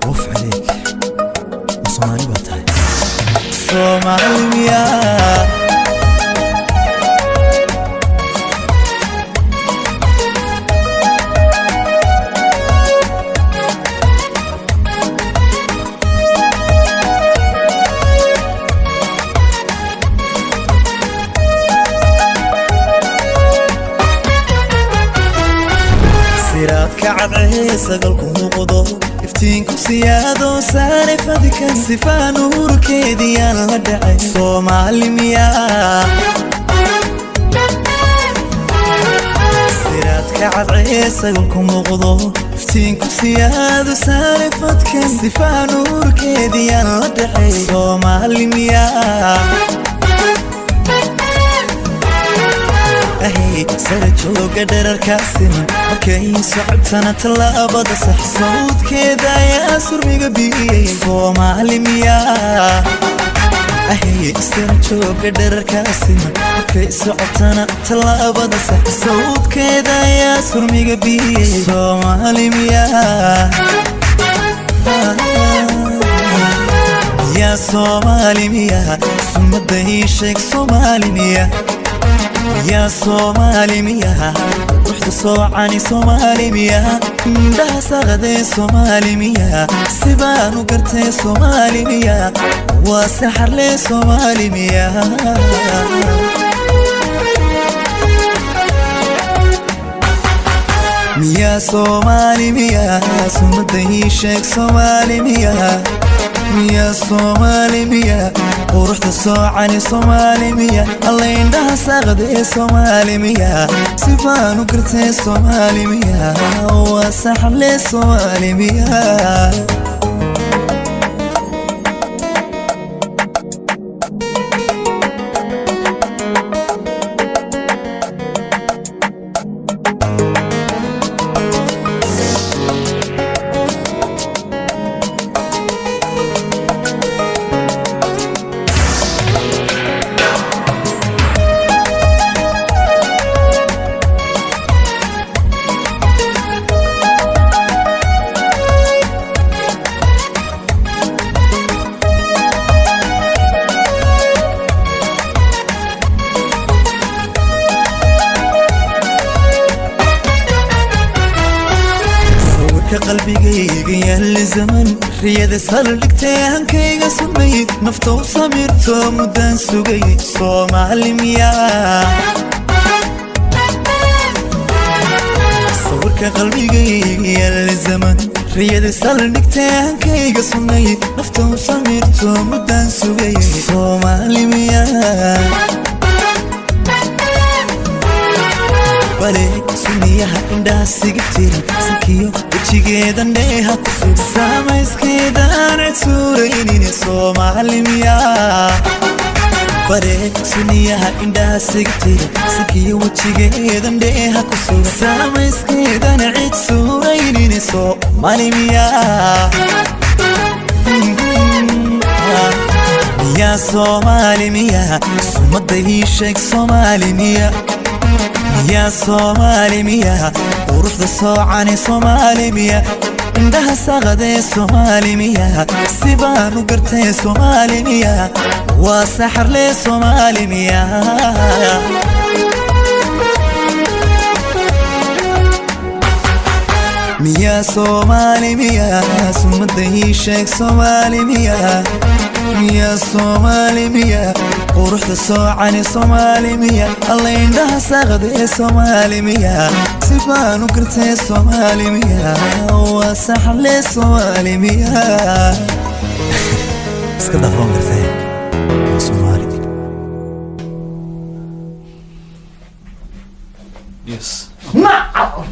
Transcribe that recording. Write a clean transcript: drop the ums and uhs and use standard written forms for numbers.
Waf عليك, Soomaali baa tahay. Soomaali miyaa? Siraadka cadcee sagalku muuqdo, iftiinku siyaado saare fadka, sifaa nuurkeediyaan la dhacay. Soomaali miyaa? Siraadka cadcee sagalku muuqdo, iftiinku siyaado saare fadka, sifaa nuurkeediyaan la dhacay. Soomaali miyaa? Ahay, sara jooga dherarkaa siman, markay socotana tallaabada sax, sawdkeeda ayaa surmiga biyey. Soomaali miyaa? Ahay, sara jooga dherarkaa siman, markay socotana tallaabada sax, sawdkeeda ayaa surmiga biyey. Soomaali miyaa? Yaa Soomaali miyaa? Sumada ii sheeg, Soomaali miyaa? Yaa Soomaali miyaa? Quruxda soocani Soomaali miyaa? Indhaha saqadee Soomaali miyaa? Sibaan u gartee, Soomaali miyaa? Waa saxarlee, Soomaali miyaa? Miyaa Soomaali miyaa? Sumada ii sheeg, Soomaali miyaa? Miyaa Soomaali miyaa? Quruxda soocani Soomaali miya? Alla, indhaha saaqdee Soomaali miya? Sifaan u gartee, Soomaali miya? Waa saxle, Soomaali miya? Sawirka qalbigayga yaalla zaman, riyada saldhigtay, hankayga sugnayd, nafta u samirto muddaan sugay. Soomaali miyaa? Sawirka qalbigayga yaalla zaman, riyada saldhigtay, hankayga sugnayd, nafta u samirto muddaan sugay. Soomaali miyaa? Bale suniyaha indhaha siga tiran, sankiyo wejigeedan dheeha ku sug, saamayskeedaan cid suuraynin. Soomaali miyaa? Bare suniyaha indhaha siga tiran, sankiyo wejigeedan dheeha ku sug, saamayskeedan cid suuraynin. Soomaali miyaa? Miyaa Soomaali miyaa? Sumada ii sheeg, Soomaali miya? Miyaa Soomaali miyaa? Quruxda soocani Soomaali miya? Indhaha saqadee Soomaali miya? Sibaan u gartee, Soomaali miya? Waa saxarlee, Soomaali miya? Miyaa Soomaali miyaa? Sumada ii sheeg, Soomaali miyaa? Miyaa Soomaali miyaa? Quruxda soocani Soomaali miya? Alla, indhaha saqdee Soomaali miya? Sibaan u gartee, Soomaali miya? Waa saxle, Soomaali miya? Iska dhaaf, waan gartee, waa Soomaali. Yes. Nacam.